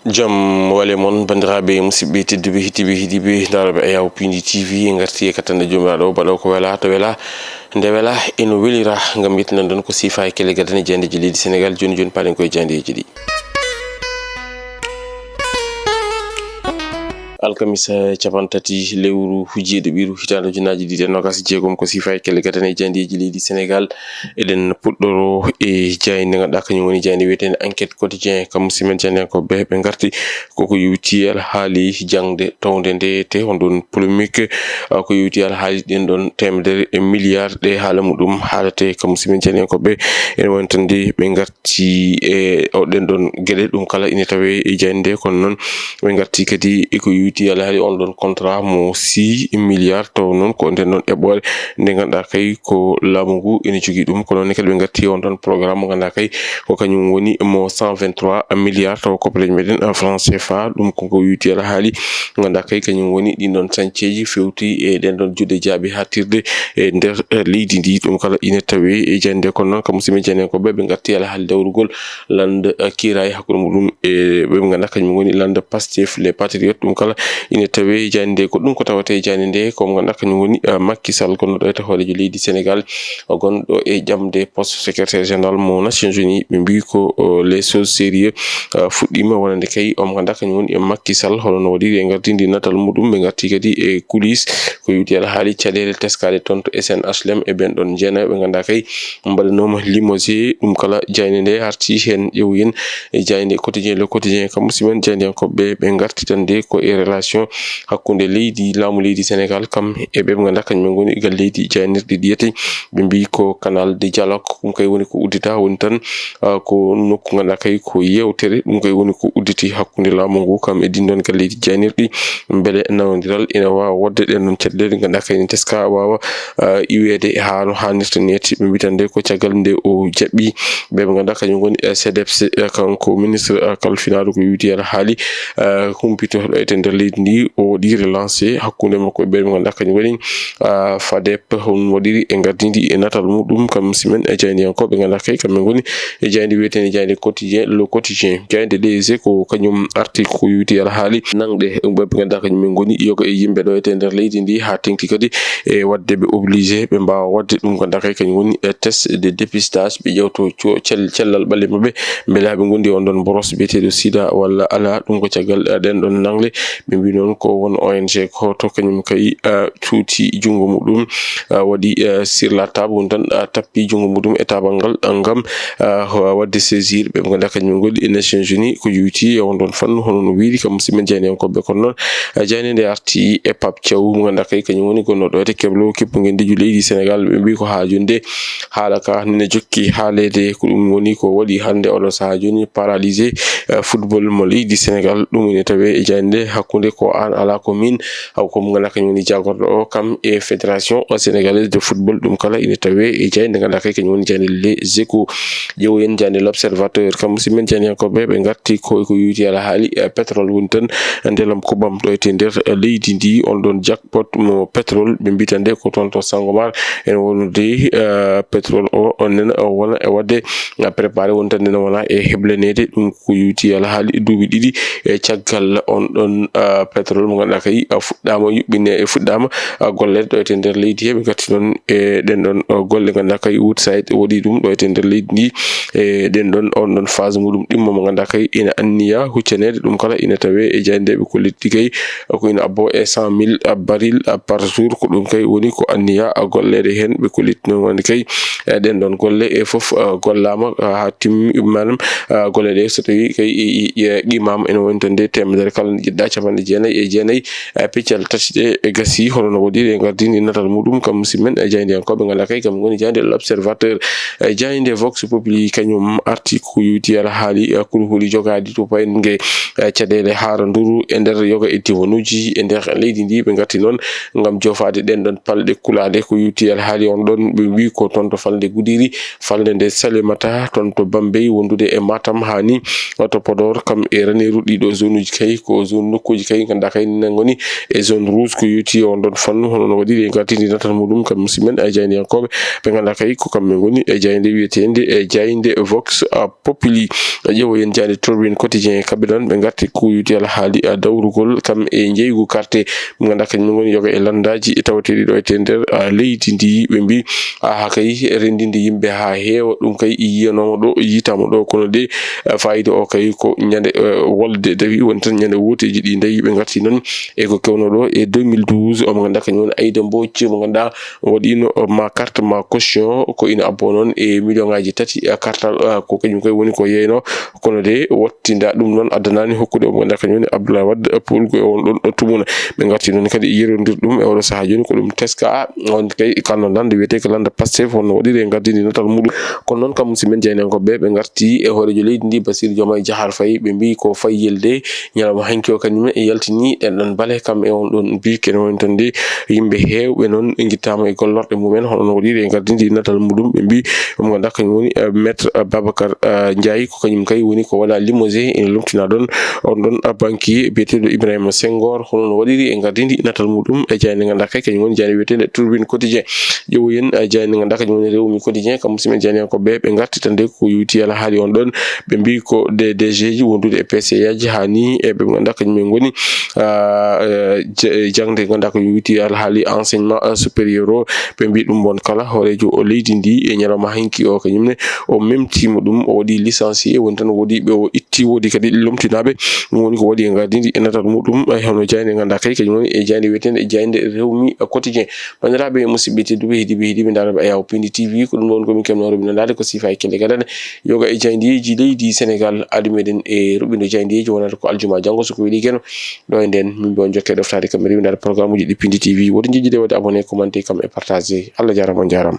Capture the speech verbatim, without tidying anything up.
Jam wale mon, banndiraaɓe musidɓe tedduɓe, heɗiiɓe, heɗiiɓe ndaarooɓe Ayaawo Pindi T V, en ngarti e kattanɗe Joomiraaɗo, baɗoowo ko wela, to wela, nde wela, eno welira ngam yettinan ɗon ko siifa e kelle gadane jaayndeeji leydi Senegaal. Jooni jooni, paaɗen koye jaayndeeji ɗi. Alkamisa, capantati lewru jeeɗiɗiru, hitaande ujunnaaji ɗiɗi e noogas e jeegom, ko siifa e kelle gadane jaayndeeji leydi Senegaal. Eɗen puɗɗoro e jaaynde nde ngannduɗaa kañum woni jaaynde wiyeteende Enquête Quotidien. Kam musidɓe men jaayndiyankooɓe, ɓe ngarti koko yowiti alhaali jaŋde townde nde, te honɗon polémique, ah, ko yowiti alhaali ɗen ɗon teemedere e milliard ɗe haala muɗum haalate. Kam musidɓe men jaayndiyankooɓe, ene woni tan de ɓe ngarti e o ɗen ɗon geɗe, ɗum kala ine tawe e jaaynde nde. Kono noon ɓe ngarti kadi e ko yowiti alhaali on ɗon contrat mo six milliards, taw noon ko nden ɗon eɓɓoore nde ngannduɗaa kay ko laamu ngu ene jogii ɗum. Kono noon kadi ɓe ngarti e on ɗon programme mo ngannduɗaa kay ko kañum woni mo cent vingt-trois milliards, taw ko leñol meɗen, ah, franc C F A. Ɗum ko ko yowiti alhaali ngannduɗaa kay kañum woni ɗin ɗon sañceeji fewti e ɗen ɗon juuɗe jaaɓi haaɗtirde e nder, eh, leydi ndi. Ɗum kala ine tawe e jaaynde nde. Kono noon kam musidɓe jaayndiyankooɓe, ɓe ngarti alhaali dawrugol lannde, eh, kiiraay hakkunde muɗum e ɓe ngannduɗaa kañum woni lannde Pastef, les Patriotes. Ɗum kala ine tawe e jaaynde nde. Ko ɗum ko tawate e jaaynde nde, ko mo ngannduɗaa kañum woni, eh, Macky Sall, gonɗo ɗo e hooreejo leydi Senegaal, gonɗo e ƴamde poste secrétaire général mo Nations Unies. Ɓe mbii ko, o, les choses sérieux, eh, fuɗɗiima wonande kay o mo ngannduɗaa kañum woni e Macky Sall, hono no waɗiri e ngardiindi natal muɗum. Ɓe ngarti kadi e coulisse ko yowiti alhaali caɗeele teskaaɗe toon to S N H L M e ɓen ɗon jeenayo ɓe ngannduɗaa kay mbaɗanooma limogé. Ɗum kala jaaynde nde arti heen, ƴeewen e jaaynde Quotidien, Le Quotidien. Kam musidɓe men jaayndiyankooɓe, ɓe ngarti tan de ko e relation hakkunde leydi, laamu leydi Senegaal kam e ɓe ɓe ngannduɗaa kañum en ngoni gal leydi jaaynirɗi ɗi, ete ɓe mbii ko canal de dialogue. Ɗum kay woni ko uddita, woni tan, ah, ko nokku ngannduɗaa kay ko yeewtere. Ɗum kay woni ko udditi hakkunde laamu ngu kam e ɗin ɗon gal leydi jaaynirɗi, mbele nanondiral ina waawa waɗde ɗen ɗon caɗeele ɗe ngannduɗaa kay ne teska waawa, ah, iweede haa no haanirta neeti. Ɓe mbii tan de ko caggal nde o jaɓɓi ɓe ɓe ngannduɗaa kañum ngoni, eh, C D F C, eh, kanko ministre, eh, kalfinaaɗo ko yowiti alhaali, eh, humpito ɗo e nder leydi ndi, o waɗi relancé hakkunde makko e ɓe ɓe ngannduɗaa kañum woni, ah, FADEP, hono waɗiri e ngardiindi e natal muɗum. Kam musidɓe men e jaayndiyankooɓe ngannduɗaa kay kamɓe ngoni e jaaynde wiyeteende jaaynde Quotidien, Le Quotidien. Jaaynde Les Échos kañum arti ko yowiti alhaali naŋde ɓe ɓe ngannduɗaa kañum en ngoni yoga e yimɓe ɗo e nder leydi ndi, haa teŋti kadi e waɗde ɓe obligé ɓe mbaawa waɗde ɗum ngannduɗaa kay kañum woni, eh, test de dépistage, ɓe ƴewto co-, cell-, cellal ɓalli maɓɓe, mbele haa ɓe ngondi on ɗon boros biyeteeɗo sida walla alaa. Ɗum ko caggal, eh, ɗen ɗon naŋle. Ɓe mbii noon ko won O N G ko to kañum kay, eh, cuuti junngo muɗum, eh, waɗi, eh, sur la table, woni tan, eh, tappi junngo muɗum e taabal ngal, eh, ngam, eh, ho-, waɗde saisir ɓe ɓe ngannduɗaa kañum ngoni e Nations Unies ko yowiti e on ɗon fannu, hono no wiiri kam musidɓe men jaayndiyankooɓe. Kono noon, eh, jaaynde nde arti e Pape Thiaw, mo ngannduɗaa kay kañum woni gonɗo ɗo e keblo kippu ngendiijo leydi Senegaal. Ɓe mbii ko haa jooni nde haala ka nene jokki haaleede. Ko ɗum woni ko waɗi hannde oɗo sahaa jooni paralysé, eh, football mo leydi Senegaal. Ɗum ene tawe e jaaynde nde hakkunde ko aan alaa ko miin, haw ko mo ngannduɗaa kañum woni jaagorɗo o kam e Fédération Sénégalaise de Football. Ɗum kala ene tawe e jaaynde nde ngannduɗaa kay kañum woni jaaynde Les Échos. Ƴeewen jaaynde L'Observateur. Kam musidɓe men jaayndiyankooɓe, ɓe ngarti ko, ko yowiti alhaali, eh, pétrole, woni tan ndelam kobam ɗo e nder leydi ndi, on ɗon jackpot mo pétrole, ɓe mbii tan de ko toon to Sangomar ene wonde, eh, pétrole o, on nena o wona e waɗde, eh, préparé, woni tan nena wona e heblaneede. Ɗum ko yowiti alhaali duuɓi ɗiɗi e caggal on ɗon, eh, pétrole mo ngannduɗaa kay, eh, fuɗɗaama yuɓɓine, e fuɗɗaama, eh, golleede ɗo e nder leydi he. Ɓe ngarti noon e ɗen ɗon, eh, golle ngannduɗaa kay Woodside waɗi ɗum ɗo e nder leydi ndi. E ɗen ɗon, on ɗon phase muɗum ɗimmo mo ngannduɗaa kay ina anniya huccaneede. Ɗum kala ina tawe e jaaynde nde. Ɓe kolliti kay ko ina abbo e cent mille baril par jour. Ko ɗum kay woni ko anniya golleede heen. Ɓe kolliti noon wonde kay, e ɗen ɗon golle e fof, eh, gollaama, eh, haa timmi, maanaam, eh, golle ɗe so tawi kay i, i, i, qimaama ene woni tan de teemedere kala nde jiɗɗa capanɗe jeenayi e jeenayi, eh, peccal tati ɗe e gasi, hono no waɗiri e ngardiindi natal muɗum kam musidɓe men, eh, jaayndiyankooɓe ngannduɗaa kay kam ngoni jaaynde L'Observateur. Eh, jaaynde Vox Populi kañum arti ko yowiti alhaali, eh, kulhuli jogaaɗi to paynge, eh, caɗeele haaranduru e nder yoga e diwanuuji e nder leydi ndi. Ɓe ngarti noon ngam joofaade ɗen ɗon palɗe kulaaɗe ko yowiti alhaali on ɗon. Ɓe mbii ko toon to falnde Gudiri, falnde nde Salémata, toon to Bambey, wondude e Matam, haa ni to Podor, kam e Raneeru. Ɗiɗo zonuuji kay ko zone nokkuuji Kay ngannduɗaa kay ne ngoni e zone rouge ko yowiti on ɗon fannu, hono no waɗiri e ngartindi natal muɗum kam musidɓe men e jaayndiyankooɓe ɓe ngannduɗaa kay ko kamɓe ngoni e jaaynde wiyeteende e jaaynde Vox Populi. Ƴeewoyen jaaynde Tribune Quotidien, kamɓe noon ɓe ngarti ko yowiti alhaali dawrugol kam e njeeygu carte mo ngannduɗaa kañum ngoni yoga e lanndaaji tawateeɗi ɗo e nder leydi ndi. Ɓe mbi aha kay renndinde yimɓe haa heewa, ɗum kay yiyanooma ɗo, yiytaama ɗo, kono de fayida o kay ko ñande wolde dawi, woni tan ñande wooteeji ɗi dawi. Ɓe ngarti noon e ko kewno ɗo e deux mille douze, omo ngannduɗaa kañum woni Ayda Mbooc mo ngannduɗaa waɗiino ma carte ma caution ko ina abboo noon e million ngaaji tati, eh, kartal, eh, ko kañum kay woni ko yeeyno, kono de wottinda ɗum noon addanaani hokkude omo ngannduɗaa kañum woni Abdoulaye Wade, eh, puulgu e on ɗon, eh, tumuna. Ɓe ngarti noon kadi yerondir ɗum e oɗo sahaa jooni ko ɗum teska on kay kalno lannda wiyetee ko lannda Pastef, honno waɗiri e ngartindi natal muɗum. Kono noon kam musidɓe men jaayndiyankooɓe ɓe ngarti e hooreejo leydi ndi Bassirou Diomaye Diakhar Faye, ɓe mbi ko fayyel de ñalawma hanki o kañum e yaltini ɗen ɗon bale kam e on ɗon bi kene woni tan de yimɓe heewɓe noon ngittaama e gollorɗe mumen hono no waɗiri e ngartindi natal muɗum. Ɓe mbi omo ngannduɗaa kañum woni, eh, maître, eh, Babacar, eh, Ndiaye, ko kañum kay woni ko waɗa limogé ene lomtina ɗon on ɗon, eh, banki biyeteeɗo Ibrahima Senghor, hono no waɗiri e ngartindi natal muɗum e jaaynde ngannduɗaa kay kañum woni jaaynde wiyeteende Tribune Quotidien. Ƴeewoyen, eh, jaaynde ngannduɗaa kañum woni Rewmi Quotidien, kam musidɓe men jaayndiyankooɓe ɓe ngarti tan de ko yowiti alhaali on ɗon. Ɓe mbi ko D D G ji wondude e P C A ji haa ni e ɓe ngannduɗaa kañum en ngoni, ah, eh, ja-, eh, jaŋde ngannduɗaa ko yowiti alhaali enseignement, eh, supérieur o. Ɓe mbi ɗum won kala hooreejo o leydi ndi e ñalawma hanki o kañum ne o memtiima ɗum, o waɗi licencié, woni tan woodi ɓe o itti, woodi kadi lomtinaaɓe. Ɗum woni ko waɗi e ngartindi e natal muɗum, eh, hono jaaynde ngannduɗaa kay kañum woni e jaaynde wiyeteende e jaaynde Rewmi Quotidien. Banndiraaɓe musidɓe tedduɓe, heɗiiɓe, heɗiiɓe ndaarooɓe Ayaw Pindi T V, ko ɗum ɗoon ko min keɓnoo rubino ndaarde ko siifa e kelle gaɗaɗe yoga e jaayndeeji leydi Senegal. Adi meɗen e ruɓindo jaayndeeji wonata ko aljuma janngo so ko weli geno. Ɗo e nden min mbi on jokke ɗoftaade kam e rewindaade programme uji ɗi Pindi T V. Woto njejjide waɗde abonné, commenté kam e partagé. Allah jaaraama, on jaaraama.